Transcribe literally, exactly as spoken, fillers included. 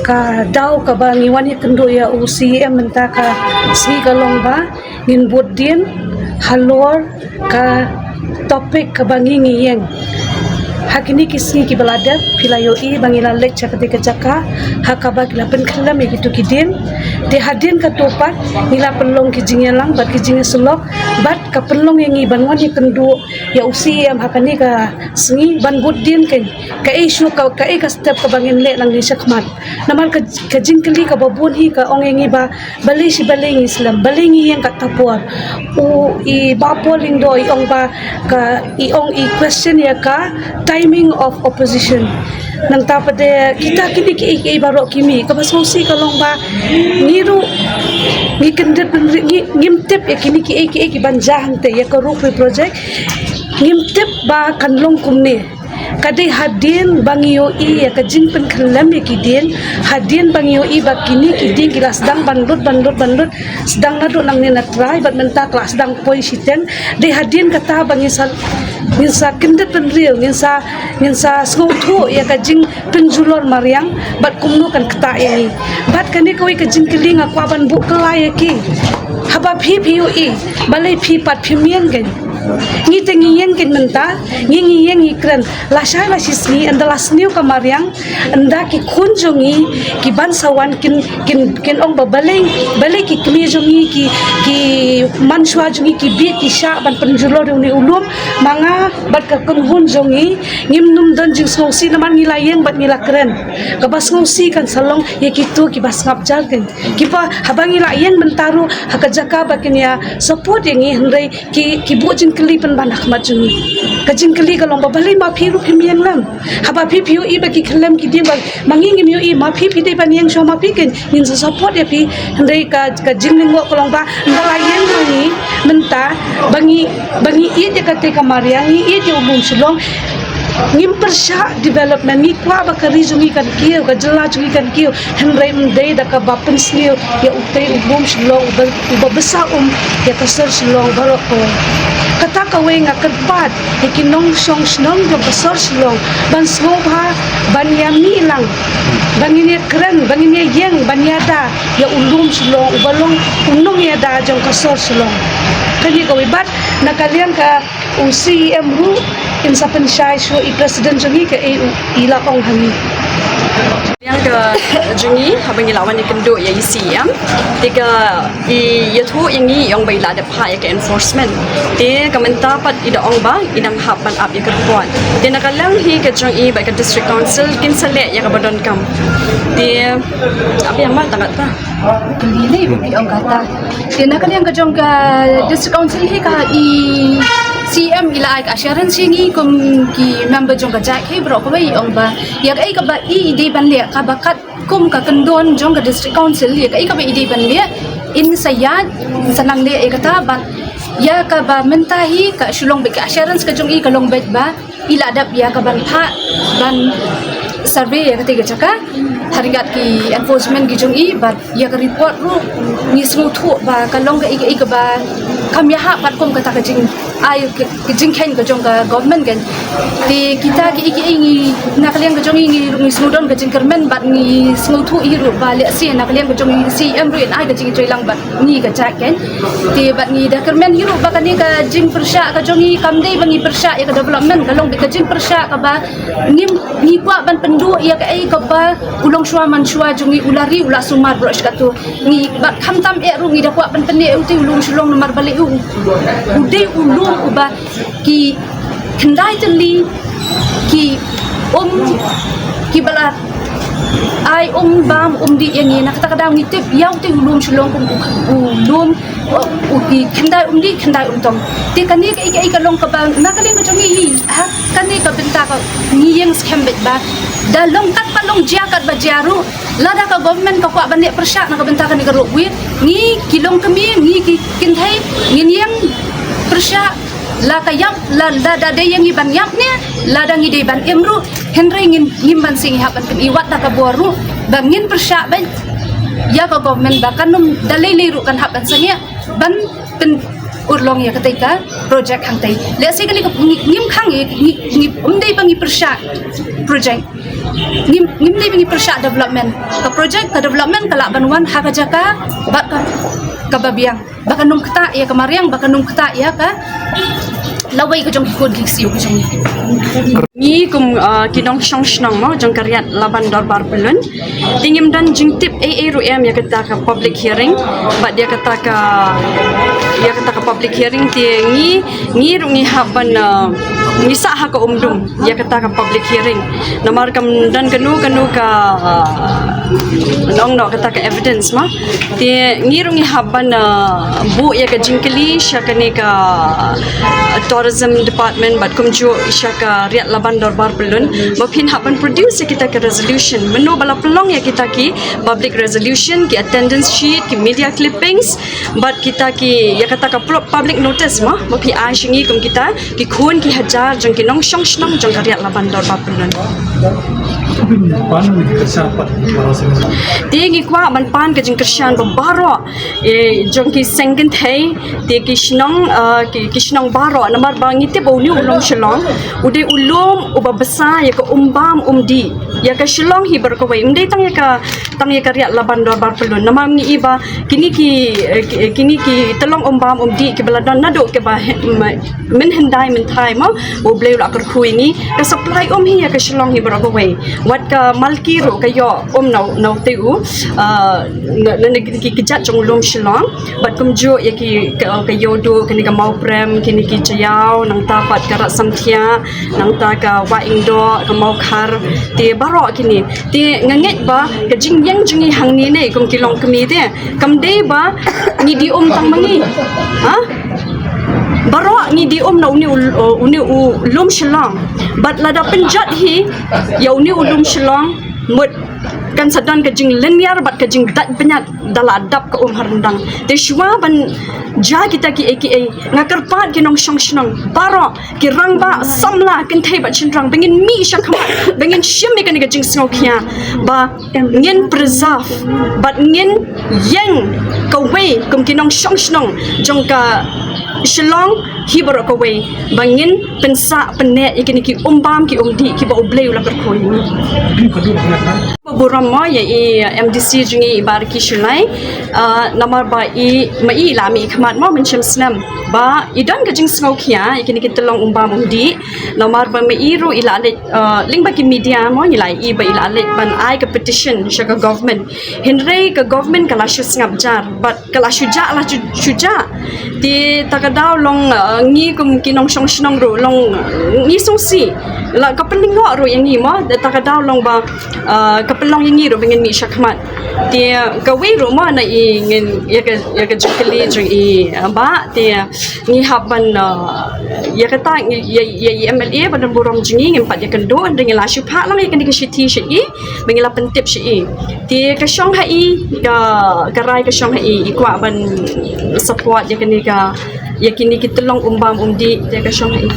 Ka daw kaba ngi wan ïakynduh ïa u C E M mynta ka sngi ka long ba ngin bud dien halor ka topic kaba ngi ngi ïeng. Ha kine ki sngi kiba la dep phi la ïohi ba ngi la leit sha kata ka jaka ha kaba ki la pynkhlem ïa kito ki dien. Te hadien kato pat ngi la pynlong ki jingïalang bad ki jingïasyllok bad ka pynlong ïa ngi ban wan ïakynduh ïa u C E M ha kane ka sngi ban bud dien kein. Kaei shuh ka, kaei ka step kaba ngin leh nangne shakhmat. Namar ka, ka jingkylli kaba bun hi ka ong ïa ngi ba balei shi balei ngi slem, balei ngi ïeng katto por. U i Bah Paul Lyngdoh i ong ba ka, i ong i question ïa ka timing of opposition. Nangta pat de kita kine kiei kiei baroh ki mih, kaba sngewsih ka long ba ngi ruh ngi kyndit bynriew, ngi, ngim tip ïa kine kiei kiei ki ban jia hangtei ïa ka Rukri project. Ngim tip ba kan long kumne. Ka dei hadien ba ngi ïohi ïa ka jingpynkhlem ïa ki dien, hadien ba ngi ïohi ba kine ki dien ki la sdang ban lut, ban lut, ban lut, sdang naduh nangne na trai bad mynta ka la sdang poi shiteng. Dei hadien kata ba ngin sa, ngin sa kyndit bynriew, ngin sa, ngin sa sngewthuh ïa ka jingpynjulor mariang bad kumno kan ktah ïa ngi. Bad kane kawei ka jingkylli nga kwah ban buh kylla ïa ki. Haba phi phi ïohi, balei phi pat phim ïeng kein. Ngi te ngi ïeng kein mynta, ngi ngi ïeng ngi kren. Lashai lashisngi, ynda la sniew ka mariang, ynda ki khun jong ngi, ki ban sa wan kin, kin, kin ong ba balei, balei ki kmie jong ngi, ki, ki mynshuwa jong ngi, ki bieit ki shah ban pynjulor ïa une u lum, ma nga bad ka kynhun jong ngi, ngim nym don jingsngewsih namar ngi la ïeng bad ngi la kren. Kaba sngewsih kan sa long ïa kito kiba sngap jar kein. Kiba haba ngi la ïeng mynta ruh ha ka jaka ba kin ïa support ïa ngi hynrei ki, ki buh jingkylli pynban ha khmat jong ngi. Ka jingkylli ka long ba balei ma phi ruh phim ïeng lem. Haba phi phi ïohi ba ki khyllem ki dien ba ma ngi ngim ïohi, ma phi phi dei ban ïeng shuwa ma phi kein ngin sa support ïa phi. Hynrei ka, ka jinglyngngoh ka long ba ynda la ïeng ma ngi mynta ba ngi, ba ngi ïeit ïa kata ka mariang, ngi ïeit ïa u lum Shillong. Ngim pyrshah development, ngi kwah ba ka ri jong ngi kan kiew, ka jylla jong ngi kan kiew. Hynrei ym dei da kaba pynsniew ïa utei u lum Shillong uba, uba bsa um ïa ka sor Shillong baroh kawei. Kata kawei nga kyrpad ïa ki nongshong shnong jong ka sor Shillong ban sngewbha ban ïa mih lang, ban ngin ïa kren, ban ngin ïa ïeng, ban ïada ïa u lum Shillong uba long u nongïada jong ka sor Shillong. Kane kawei bad na ka liang ka u C E M ruh in sa pynshai shuh ïa i president jong ngi kaei u i la ong ha ngi. Liang ka jong ngi haba ngi la wan ïakynduh ïa i C E M, te ka i ïathuh ïa ngi i ong ba i la dep phah ïa ka enforcement. Te ka mynta pat i da ong ba i nang hap ban ap ïa ka report. Te na ka liang hi ka jong i bad ka district council kin sa leh ïa kaba donkam. Te ap ïa ma tang kata. Kylli lei ba ki ong kata. Te na ka liang ka jong ka district council hi ka i C E M i la ai ka assurance ïa ngi kum ki member jong ka jait hi baroh kawei i ong ba ïa kaei kaba i dei ban leh kaba katkum ka kyndon jong ka district council ïa kaei kaba i dei ban leh in sa ïaid sa nang leh ïa kata bad ïa kaba mynta hi ka shu long beit ka assurance ka jong i ka long beit ba i la dep ïa ka ban phah ban survey ïa kata ka jaka ha ryngkat ki enforcement ki jong i bad ïa ka report ruh ngi sngewthuh ba ka long kaei kaei kaba kam ïahap pat kum kata ka jing ai ka, ka jingkheiñ ka jong ka government kan. Te kita kiei kiei ngi na ka liang ka jong ngi ngi ruh ngi sngewdon ka jingkyrmen bad ngi sngewthuh hi ruh ba lehse na ka liang ka jong ngi C E M ruh in ai ka jingïatreilang bad ngi ka jait kan. Te bad ngi da kyrmen hi ruh ba kane ka jingpyrshah ka jong ngi kam dei ba ngi pyrshah ïa ka development ka long beit ka jingpyrshah kaba ngim, ngi kwah ban pynduh ïa kaei kaba u longshuwa manshuwa jong ngi u la ri u la sumar baroh shi katta. Ngi bad khamtam eh ruh ngi da kwah ban pynneh ïa utei u lum Shillong namar balei u, u dei u lum uba ki khyndai tylli ki um kiba la ai um bam um dih ïa ngi, na kata ka daw ngi tip ïa utei u lum Shillong kum u, u lum, u, u ki khyndai um dih khyndai um tong. Te kane kaei kaei ka long kaba na ka liang ka jong ngi, ha kane ka bynta ka ngi ïeng skhem beit ba da long katba long jia katba jia ruh, lada ka government ka kwah ban leh pyrshah na ka bynta kane ka roadway, ngi ki longkmie, ngi ki kynthei ngin ïeng pyrshah, la ka ïap, la, lada dei ïa ngi ban ïap ne lada ngi dei ban im ruh, hynrei ngin, ngim ban sngewhap ban pyni wat da ka bor ruh ba ngin pyrshah beit ïa ka government ba kan ym da lei lei ruh kan hap ban sangeh ban pynurlong ïa katei ka project hangtei. Lehse kane ka ngi, ngim khang ngi, ngi, ngi, ym dei ba ngi pyrshah project. Ngim, ngim dei ba ngi pyrshah development. Ka project ka development ka lah ban wan ha ka jaka bad ka, kaba biang. Ba kan ym ktah ïa ka mariang, ba kan ym ktah ïa ka lawei ka jong ki khun ki ksiew ka jong ngi. Ngi kum, ah, ki nongshong shnong mo jong ka Riat Laban Dorbar Pyllun, te ngim don jingtip ei ei ruh em ïa kata ka public hearing, bad ïa kata ka, ïa kata ka public hearing te ngi, ngi ruh ngi hap ban, ah, ngi sah ha ka umdum ïa kata ka public hearing. Namar kam don kano kano ka, ah, nong no kata ka evidence mo. Te ngi ruh ngi hap ban, ah, buh ïa ka jingkylli sha kane ka, ah, tourism department bad kumjuh sha ka Riat Laban Dorbar Pyllun ba phin hap ban produce ïa kita ka resolution. Mano ba la pynlong ïa kita ki public resolution, ki attendance sheet, ki media clippings, bad kita ki ïa kata ka pl-, public notice mo ba phi ai sha ngi kum kita ki khun ki hajar jong ki nongshong shnong jong ka Riat Laban Dorbar Pyllun. Te ngi kwah ban pan ka jingkyrshan ba baroh, eh, jong ki seng kynthei, te ki shnong, eh, ki, ki shnong baroh, namar ba ngi tip ba une u lum Shillong u dei u lum uba bsa ïa ka um bam um dih ïa ka Shillong hi baroh kawei, ym dei tang ïa ka, tang ïa ka Riat Laban Dorbar Pyllun. Namar ngi i ba kine ki, eh, ki, kine ki tyllong um bam um dih kiba la don naduh kiba he-, ma-, mynhyndai mynthai mo, U Blei u la kyrkhu ïa ngi, ka supply um hi ïa ka Shillong hi baroh kawei. Wat ka Malki ruh ka ïoh um na u, na utei u, ah, na, na, na ki, ki kjat jong u lum Shillong. Bad kumjuh ïa ki ka, ka Ïewduh, kane ka Mawprem, kine ki Jaïaw, nangta pat ka Rat Samthiah, nangta ka Wahingdoh, ka Mawkhar, te baroh kine. Te nga ngeit ba ka jingïeng jong ngi hangne ne kum ki longkmie te kam dei ba ngi die um tang ma ngi. Ha? Baroh ngi die um na une u, une u lum Shillong. Bad lada pynjot hi ïa une u lum Shillong, mut kan sa don ka jinglynñiar bad ka jingdait bniat da la dap ka um ha ryndang. Te shuwa ban jia kita kiei kiei, nga kyrpad ki nongshong shnong baroh, ki rangbah samla kynthei bad shynrang, ba ngin mih shakhmat, ba ngin shim ïa kane ka jingsngewkhia ba ngin preserve bad ngin ïeng kawei kum ki nongshong shnong jong ka Shillong hi baroh kawei, ba ngin pynsah pynneh ïa kine ki um bam ki um dih kiba U Blei u la kyrkhu ïa ngi. Burom mo ïa i M D C jong ngi i Bah Ricky Shullai, ah, namar ba i, ma i la mih khmat mo mynshem snem ba i don ka jingsngewkhia ïa kine ki tyllong um bam um dih, namar ba ma i ruh i la leit, ah, lyngba ki media mo i la i ba i la leit ban ai ka petition sha ka government. Hynrei ka government ka la shu sngap jar bad ka la shu jah, la shu, shu jah. Te ta ka daw long, ah, ngi kum ki nongshong shnong ruh long, ah, ngi sngewsih. La ka pynlyngngoh ruh ïa ngi mo, ta ka daw long ba, ah, ka pynlong ïa ngi ruh ba ngin mih shakhmat. Te kawei ruh mo na i ngin ïa ka, ïa ka jingkylli jong i, ah, Bah, te ngi hap ban, ah, ïa kata ngi, ïa, ïa i M L A ba don burom jong ngi ngim pat ïakynduh, hynrei ngi la shu phah lang ïa kane ka shithi sha i ba ngi la pyntip sha i. Te ka shong ha i, ka, ka rai ka shong ha i, i kwah ban support ïa kane ka, ïa kine ki tyllong um bam um dih, te ka shong ha i.